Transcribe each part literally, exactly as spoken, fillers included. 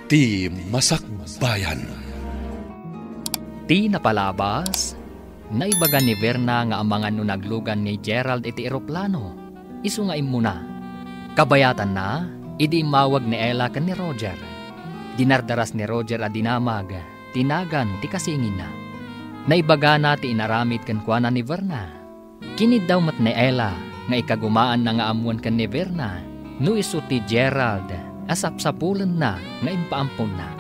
Ti Masakbayan. Ti napalabas, naibaga ni Verna nga amangan no naglugan ni Gerald iti eroplano, isu nga immuna. Kabayatanna, idi immawag ni Ella ken ni Roger. Dinardaras ni Roger a dinamag ti nagan ti kasinginna. Naibagana ti inaramid kenkuana ni Verna. Kiniddaw met ni Ella nga ikagumaanna nga ammoen ken ni Verna no isu ti Gerald a sapsapulenna nga impaamponna.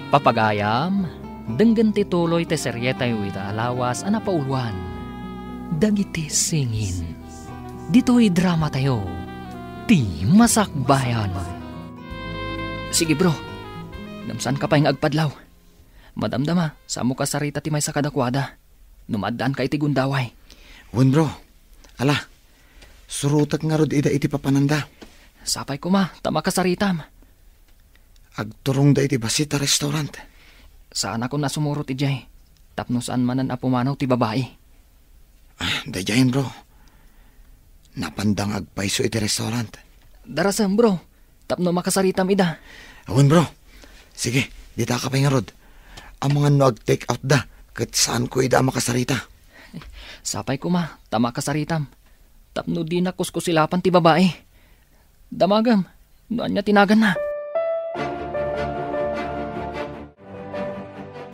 Papagayam, denggen ti tuloy ti serietayo ita a lawas a napauloan, Dagiti Singin. Ditoy dramatayo, Ti Masakbayan. Sige, bro. Ngem saanka pay nga agpadlaw. Madamdama, saanmo kasarita ti maysa kadakuada no maaddaanka iti gundaway. Wen, bro. Ala, surotek ngarud ida iti papananda. Sapay koma, ta makasaritam. Agturongda iti bassit a restaurant. Saanakon a sumurot idiay, tapno saan manen a pumanaw ti babai. Ah, daydiayen, bro. Napanda nga agpayso iti restaurant. Darasem, bro, tapno makasaritam ida. Awan, bro. Sige, ditaka pay ngarud. Amangan no ag-take out da, ket saanko ida a makasarita. Sapay koma, ta makasaritam. Tapno dina kuskusilapan ti babai. Damagem, no ania ti naganna.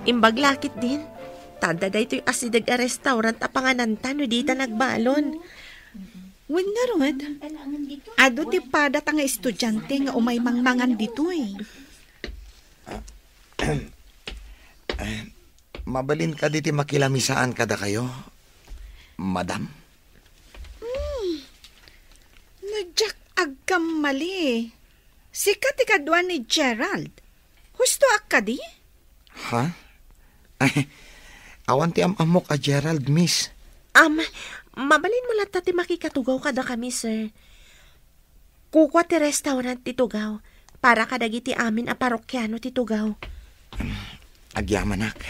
Imbag la ketdin, ta adda daytoy asideg a restaurant a pangananta no dita nagbalon. Wen ngarud, adu ti padata nga estudiante nga umay mangmangan ditoy. Eh, mabalin kadi ti makilamisaan kadakayo, madam? Hmm. No diak agkammali, sika ti kadua ni Gerald. Hustoak kadi? Ha? Ay, awan ti am-ammok a Gerald, miss. Am, mabalinmo latta ti makikatugaw kadakami, sir. Kukua ti restaurant ti tugaw para kadagiti amin a parokiano ti tugaw. Agyamanak.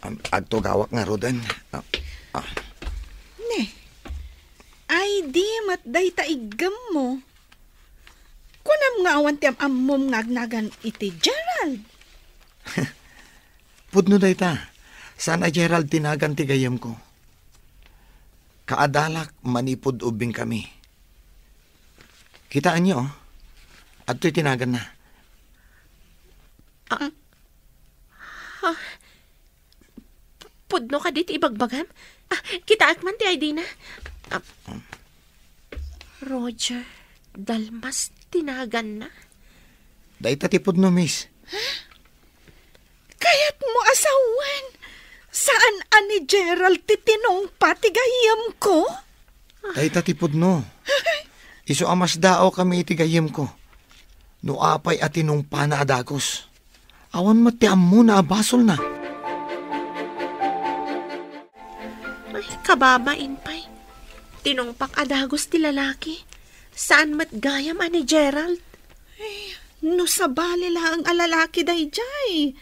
Am, agtugawak ngaruden. Ah, ah. Ne, ay di met dayta iggemmo. Kunam nga awan ti am-ammom nga agnagan iti Gerald? Pudno dayta. Saan a Gerald ti nagan ti gayyemko. Kaadalak manipud ubbingkami. Kitaenyo, oh. Adtoy ti naganna. Ah. Ah. Pudno kadi ti ibagbagam? Ah, kitaek man ti I D na. Ah, Roger Dalmas ti naganna. Dayta ti pudno, miss. Kayatmo a sawen, saan a ni Gerald ti tinungpa ti gayyemko? Dayta ti pudno. Isu a masdaawkami iti gayyemko. No apay a tinungpana a dagus. Awan met ti ammona a basolna. Ay, kababain pay. Tinungpak a dagus ti lalaki. Saan met gayam a ni Gerald? Ay, no sabali laeng a lalaki daydiay.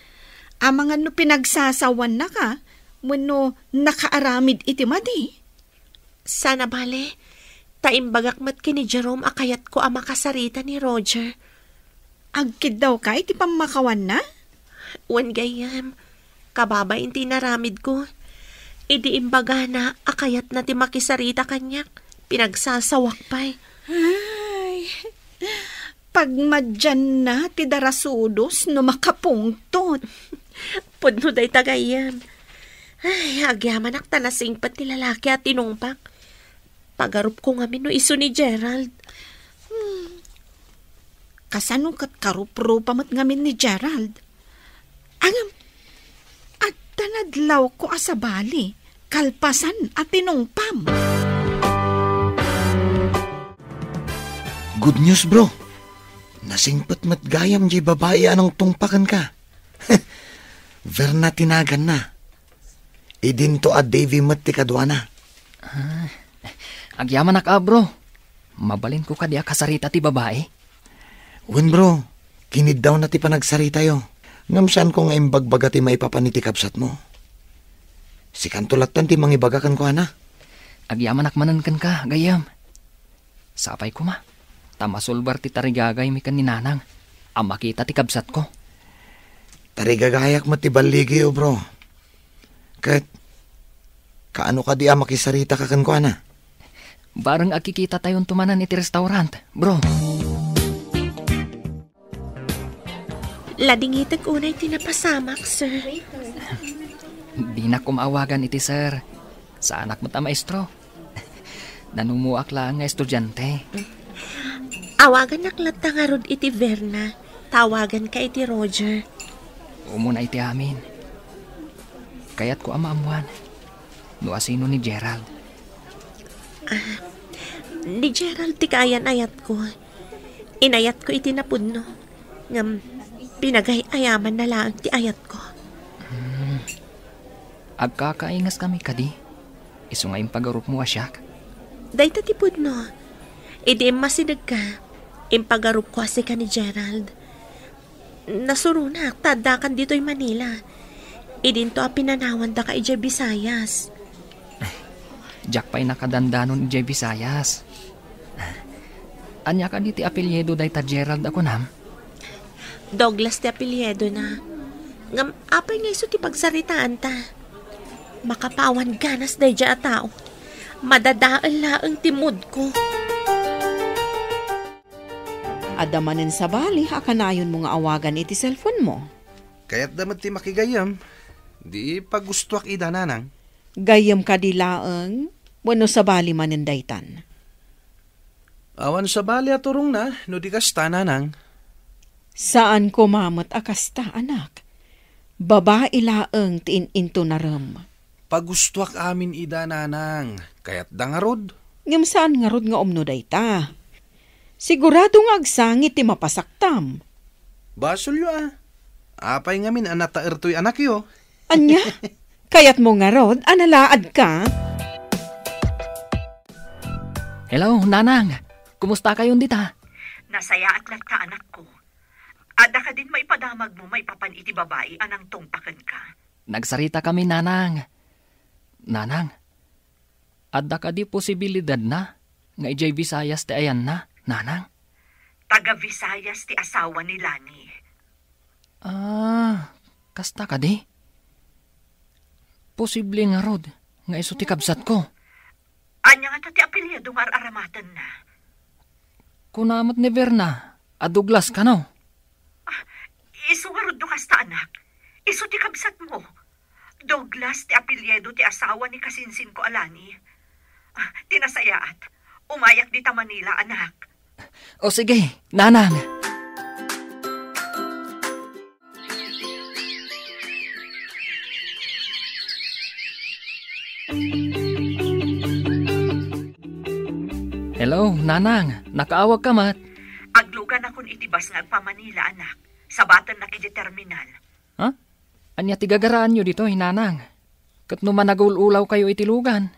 Amangan no pinagsasawannaka, wenno nakaaramid iti madi. Saan a bale, ta imbagak met ken ni Jerome a kayatko a makasarita ni Roger. Agkiddawka iti pammakawanna? Wen gayyem, kababain ti inaramidko. Idi imbagana a kayatna ti makisarita kaniak, pinagsasawak pay. Ay, pagmadianna ti darasudos no makapungtot. Pudno dayta gayyem. Ay, agyamanak ta nasingpet ti lalaki a tinungpak. Pagarupko ngamin no isu ni Gerald. Hmm. Kasano ket karuprupa met ngamin ni Gerald? Ngem, adda nadlawko a sabali, kalpasan a tinungpam. Good news, bro. Nasingpet met gayam diay babai a nangtungpa kenka. Verna ti naganna. Idinto a Davy met ti kaduana. Ah, agyamanak a, bro. Mabalinko kadi a kasarita ti babai? Wen, bro. Kiniddawna ti panagsaritayo. Ngem saanko nga imbagbaga ti maipapan iti kabsatmo. Sikanto latten ti mangibaga kenkuana. Agyamanak manen kenka, gayyem. Sapay koma, ta masulbar ti tarigagaymi ken ni Nanang a makita ti kabsatko. Rigagayak met ti balligiyo, bro. Ket, kaano kadi a makisaritaka kenkuana? Bareng agkikitatayonto manen iti restaurant, bro. Ladingitek unay ti napasamak, sir. Dinak koma awagan iti sir. Saanak met a maestro. Nanumuak laeng nga estudiante. Awagannak latta ngarud iti Verna. Tawaganka iti Roger. Umuna iti amin. Kayatko a maammuan no asino ni Gerald. Ah, ni Gerald ti kaayan-ayatko. Inayatko iti napudno. Ngem, pinagay-ayamanna laeng ti ayatko. Hmm. Agkakaingaskami kadi? Isu nga impagarupmo a siak? Dayta ti pudno. Idi immasidegka, impagarupko a sika ni Gerald. Nasuronak ta addakan ditoy Manila. Idinto a pinanawandaka idiay Visayas. Diak pay nakadandanon idiay Visayas. Ania kadi ti apelyido dayta Gerald a kunam? Douglas ti apelyidona. Ngem apay nga isu ti pagsaritaanta? Makapawan ganas daydiay a tao. Madadael laeng ti moodko. Adda manen sabali a kanayonmo nga awagan iti cellphone-mo? Kayatda met ti makigayyem. Di pagustoak ida, nanang. Gayyem kadi laeng wenno sabali manen daytan? Awan sabali a turongna no di kasta, nanang. Saan koma met a kasta, anak. Babai laeng ti in-intonarem. Pagustoak amin ida, nanang. Kayatda ngarud. Ngem saan ngarud nga umno dayta. Sigurado nga agsangit ti mapasaktam. Basolyo a. Apay ngamin a nataer toy anakyo? Ania? Kayatmo ngarud a nalaadka? Hello, Nanang. Kumustakayon dita? Nasayaat latta, anakko. Adda kadin maipadamagmo maipapan iti babai a nangtungpa kenka? Nagsaritakami, Nanang. Nanang, adda kadi posibilidadna nga idiay Visayas ti ayanna, Nanang? Taga Visayas ti asawa ni Lani. Ah, kasta kadi? Posible ngarud nga isu ti kabsatko. Ania ngata ti apelyido nga ar-aramatenna? Kuna met ni Verna a Douglas kano? Ah, isu ngarud no kasta, anak. Isu ti kabsatmo. Douglas ti apelyido ti asawa ni kasinsinko a Lani. Ah, ti nasayaat, umayak dita Manila, anak. O sige, Nanang. Hello, Nanang. Nakaawagka met? Agluganakon iti bus nga agpa-Manila, anak. Sabatennak iti terminal. Ha? Ania ti gagaraanyo ditoy, Nanang? Ket no managul-ulawkayo iti lugan?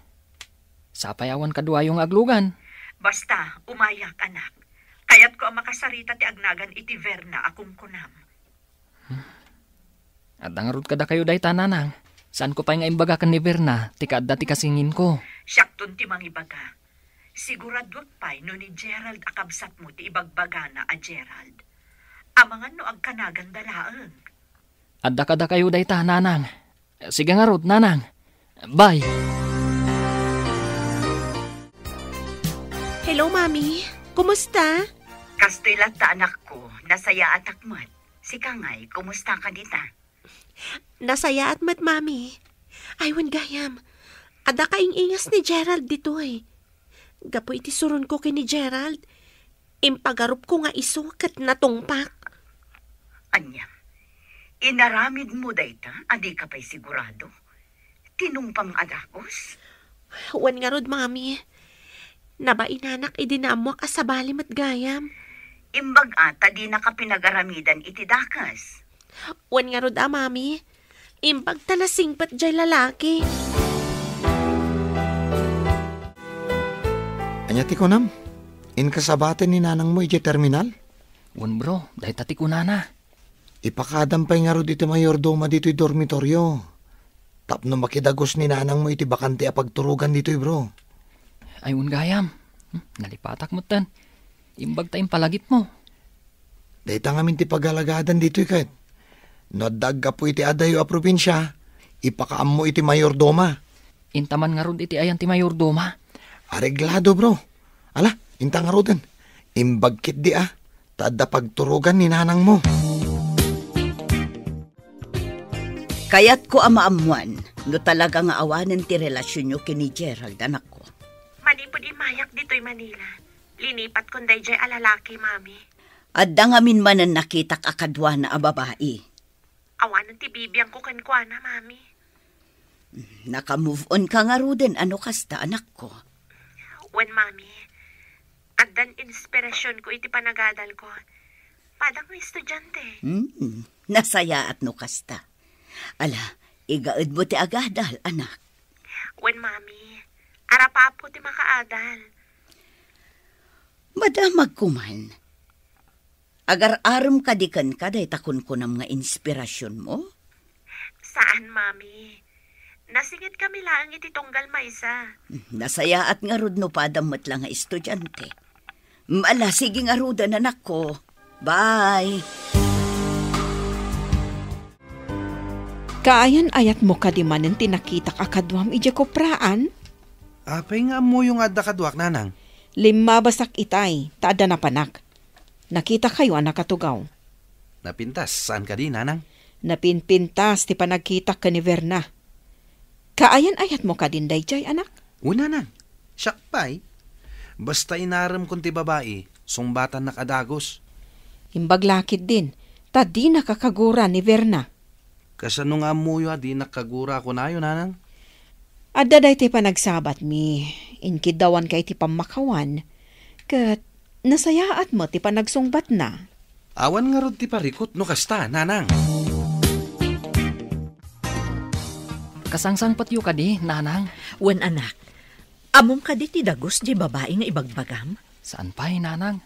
Sapay awan kaduayo nga aglugan. Basta, umayak, anak. Kayatko a makasarita ti agnagan iti Verna a kunkunam. Adda ngarud kadakayo dayta, Nanang. Saanko pay nga imbaga ken ni Verna ti kaadda ti kasinsinko. Siakton ti mangibaga. Siguraduak pay no ni Gerald a kabsatmo ti ibagbagana a Gerald. Amangan no agkanaganda laeng. Adda kadakayo dayta, Nanang. Sige ngarud, Nanang. Bye. Hello, Mami. Kumusta? Kastoy latta, anakko. Nasayaatak met. Sika ngay, kumusta ka dita? Nasayaat met, Mami. Ay, wen gayam. Adda kaing-ingas ni Gerald ditoy. Gapu iti suronko ken ni Gerald, impagarupko nga isu ket natungpak. Ania? Inaramidmo dayta a dika pay sigurado? Tinungpam a dakes? Wen ngarud, Mami. Nabainanak idi naammoak a sabali met gayam. Imbag-a ta dinaka pinagaramidan iti dakes. Wen ngarud a, Mami. Imbag ta nasingpet jay lalaki. Ania ti kunam? Inka sabaten ni nanangmo idiay terminal? Wen, bro, dayta ti kunana. Ipakadam pay ngarud iti mayordomo ditoy dormitorio tapno makidagus ni nanangmo iti bakante a pagturogan ditoy, bro. Ay, wen gayam. Hmm, nalipatak metten. Imbag ta impalagipmo. Dayta ngamin ti pagalagadan ditoy ket. No adda aggapu iti adayo a probinsia, ipakaammo iti mayordoma. Inta man ngarud iti ayan ti mayordoma. Areglado, bro. Ala, inta ngaruden. Imbag ketdi a, ta adda pagturogan ni nanangmo. Kayatko a maammuan no talaga nga awanen ti relasionyo ken ni Gerald, anakko. Manipud immayak ditoy Manila, linipatkon daydiay a lalaki, Mami. Adda ngamin manen nakitak a kaduana a babai. Awanen ti bibiangko kenkuana, Mami. Naka-move on ka ngaruden a no kasta, anakko? Wen, Mami. Addan inspirasionko iti panagadalko. Padang nga estudiante. Hmm, nasayaat no kasta. Ala, igaedmo ti agadal, anak. Wen, Mami. Arapapo ti makaadal. Madamagko man. Agar-arem kadi kenka dayta kunkunam nga inspirasionmo? Saan, Mami. Nasingitkami laeng iti tunggal maysa. Nasayaat ngarud no padam met la nga estudiante. Ala, sige ngaruden, anakko. Bye. Kaayan-ayatmo kadi manen ti nakitak a kaduam idiay kopraan? Apay nga ammoyo nga adda kaduak, nanang? Limmabasak itay, ta adda napanak. Nakitakayo a nakatugaw. Napintas, saan kadi, nanang? Napinpintas ti panagkitak ken ni Verna. Kaayan-ayatmo kadin daydiay, anak? Wen, nanang. Siak pay. Basta inaremkon ti babai, sungbatannak a dagus. Imbag la ketdin, ta dinaka kagura ni Verna. Kasano nga ammoyo a dinak kagura a kunayo, nanang? Adda daytoy panagsabatmi, inkiddawanka iti pammakawan, ket nasayaat met ti panagsungbatna. Awan ngarud ti parikut no kasta, nanang. Kasangsangpetyo kadi, nanang? Wen, anak. Ammom kadi ti dagus diay babai nga ibagbagam? Saan pay, nanang.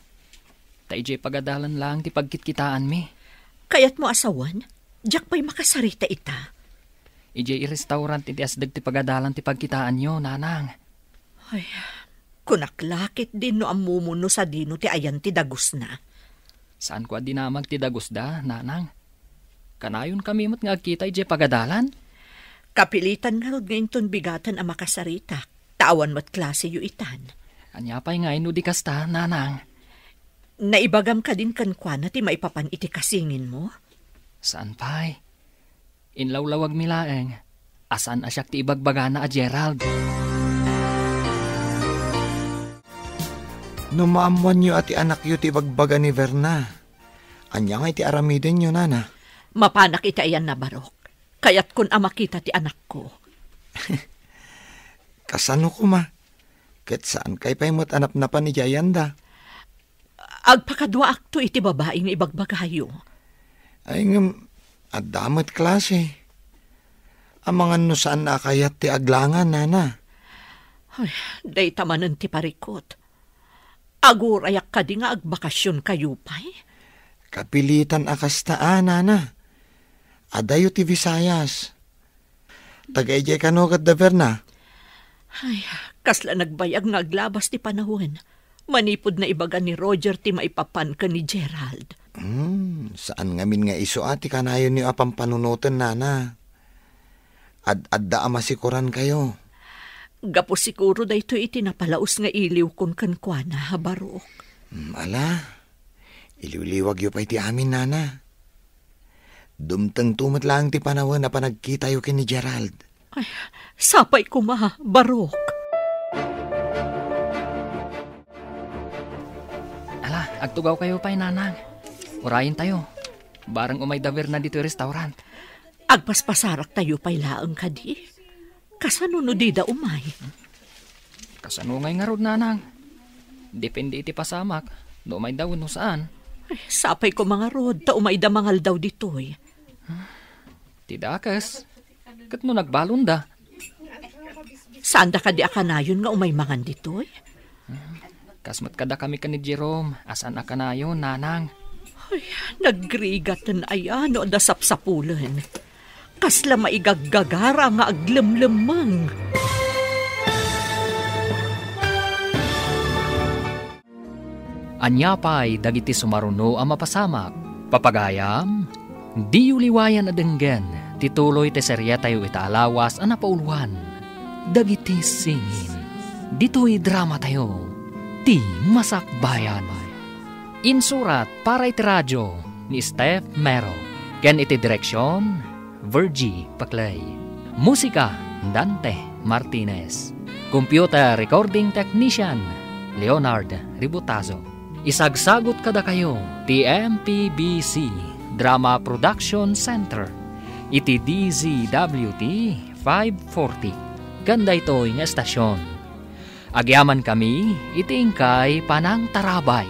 Ta idiay pagadalan laeng ti pagkitkitaanmi. Kayatmo a sawen? Diak pay makasarita ita. Idiay restaurant iti asdeg ti pagadalan ti pagkitaanyo, nanang. Ay, kunak la ketdin no ammomo no sadino ti ayan ti dagusna. Saanko a dinamag ti dagusda, nanang. Kanayonkami met nga agkita idiay pagadalan. Kapilitan ngarud nga inton bigaten a makasaritak, ta awan met klaseyo itan. Ania pay ngay no di kasta, nanang? Naibagam kadin kenkuana ti maipapan iti kasinginmo? Saan pay. Inlawlawagmi laeng a saan a siak ti ibagbagana a Gerald. No maammoanyo a ti anakyo ti ibagbaga ni Verna, ania ngay ti aramidenyo, nana? Mapanak iti ayanna, Barok. Kayatkon a makita ti anakko. Kasano koma? Ket saankay pay met a napnapan idiay ayanda? Agpakaduaakto iti babai nga ibagbagayo. Ay, ngem, adda met klase. Amangan no saan a kayat ti aglangan, nana. Ay, dayta manen ti parikut. Agurayak kadi nga agbakasionkayo pay? Kapilitan a kasta a, nana. Adayo ti Visayas. Taga idiay kano ket da Verna? Ay, kasla nagbayag nga aglabas ti panawen. Manipud naibaga ni Roger ti maipapan ken ni Gerald. Hmm, saan ngamin nga isu a ti kanayonyo a pampanunoten, nana. Ad-adda a masikorankayo. Gapu siguro daytoy iti napalaus nga iliwkon kenkuana, Barok. Hmm, ala. Iliwliwagyo pay ti amin, nana. Dumtengto met laeng ti panawen a panagkitayo ken ni Gerald. Ay, sapay koma, Barok. Ala, agtugawkayo pay, nanang. Urayentayo. Bareng umay da Verna ditoy restaurant. Agpaspasaraktayo pay laeng kadi? Kasano no dida umay? Kasano ngay ngarud, nanang? Depende iti pasamak, no umayda wenno saan. Ay, sapay koma ngarud, ta umayda mangaldaw ditoy. Ti dakes, ket no nagbalonda? Saanda kadi a kanayon nga umay mangan ditoy? Kas met kadakami ken ni Jerome, a saan a kanayon, nanang. Ay, nagrigaten aya no adda sapsapulen. Kasla maigaggagara nga aglemlemmeng. Ania pay dagiti sumaruno a mapasamak? Papagayam, Diyo liwayan a denggen ti tuloy ti serietayo ita a lawas a napauluan, Dagiti Singin. Ditoy dramatayo, Ti Masakbayan. Insurat para iti radio ni Steph Mero, ken iti direksion, Virgie Paclay. Musika, Dante Martinez. Computer recording technician, Leonard Ributazo. Isagsagut kadakayo ti M P B C Drama Production Center iti D Z W T five forty. Ken daytoy nga estasion, agyamankami iti inkay panangtarabay.